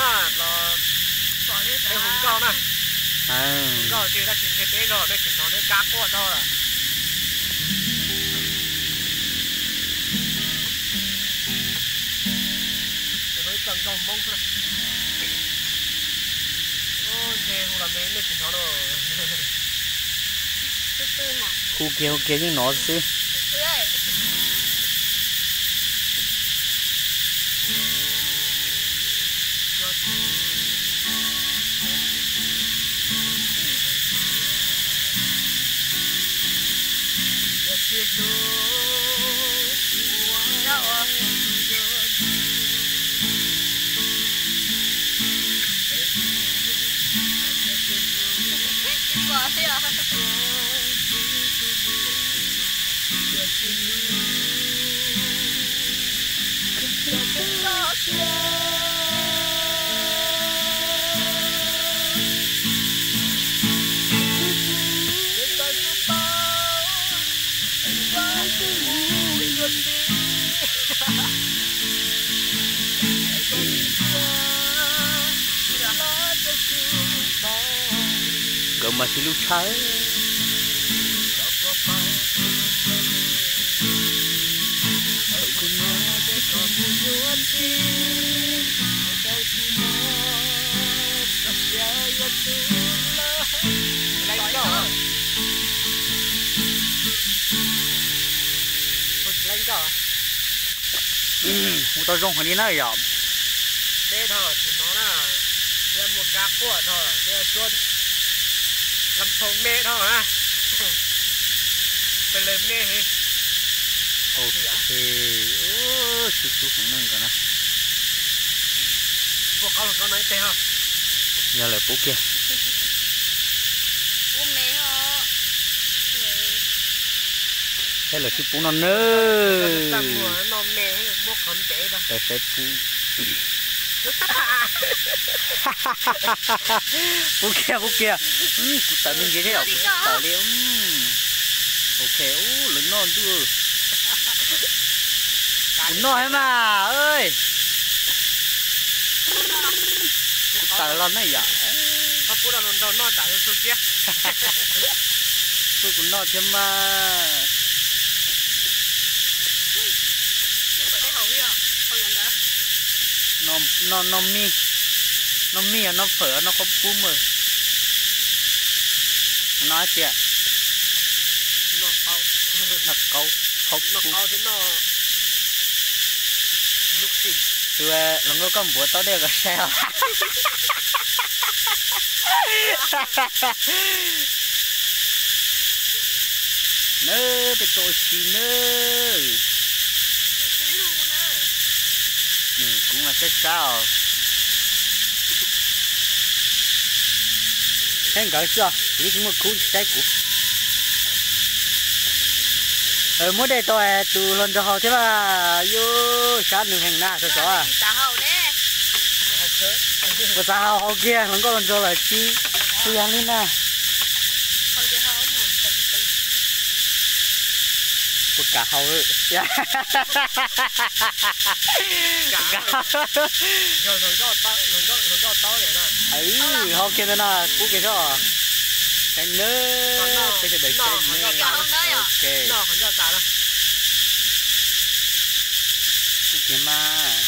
Los peb hu nkauj na. Hu nkauj tsis tab sis ntshe peb zog nej tsis hnov, peb kab quaj dhau lawm. Ib txoj nkauj Hmoob xwb. Ntshe hu los nej tsis hnov lauj. Hu kiag hu kiag yeej hnov xwb. Nkawd mas sib hlub tshaj. Hu tau zoo heev li na yom. Deb dhau tsis hnov na, thiab muaj kab quaj dhau, thiab suab lam phoo me dhau na. Pes lawg me heev. Ok, sib hlub heev na nkawd na. Pub qaub hluas nkauj no ib teg ho. Yog lawm pub kiag. Pub me ho. Thiab lawv sib pub no nawb. Tag muag no me, muab qhov ntev rau. Tawm saib pub. Pub kiag, pub kiag. Kuv tawm me ntsis thiab yom, kuv tsis tawm li. Ok, ub, lawv noj ntuj. Kuv noj thiab mas. Kuv tawm los ne yom. Pub kuv noj thiab mas. Noj, noj mij, noj mij os, noj phawm os, noj qaub pub mas. Noj hais tias noj qaub, qaub pub. Tus hluas nkauj koj npuav tau dej koj saib os. Nawb, peb tuaj ua si nawb. Kuv mas saib sab os. Saib nkawd xwb os, kuv twb tsis muaj khub tsis saib kuv. Muab dej tau tus hluas nraug haus thiab mas, yuav sab nws heev na sov sov. Puas xav haus haus kiag, hluas nkauj hluas nraug lawm tsis txia li na. Puas kam haus? Haus kiag ntawd no, pub kiag soj. Saib nawb, peb sawv daws saib nawb. Ok. Pub kiag mas.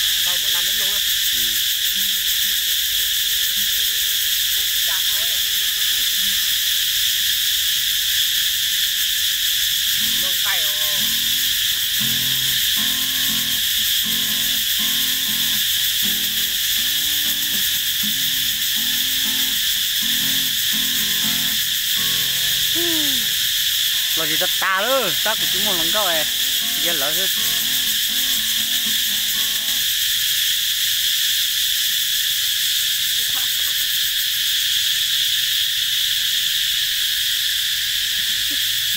Los tsis tau tas lawm, tab kuv tsis muaj hluas nkauj, ntsia lawv xwb.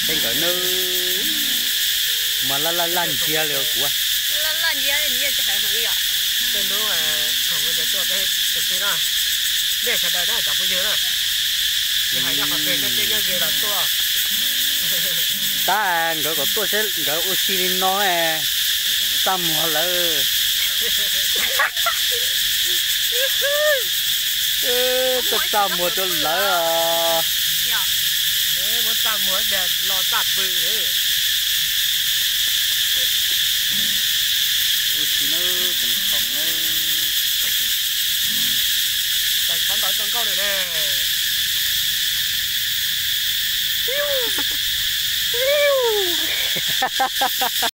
Saib nkawd nawb, kuv mas laj laj laj ntsia li os kuv. Tej hnub khoom ua ntses tuaj peb tus twg na, nej sawv daws na cov phooj ywg na, ces hais nyob qhov twg nyob deb nyob ze los tuaj. Tab nkawd kom tuaj seb nkawd ua si li no, xa muag lawm. Txaj txaj muag rau lawv os. Muab txaj muag los txaj pw. Ua si nawb, tseem khoom nawb. Tseem sawv ntxov tau nkauj lawm ne.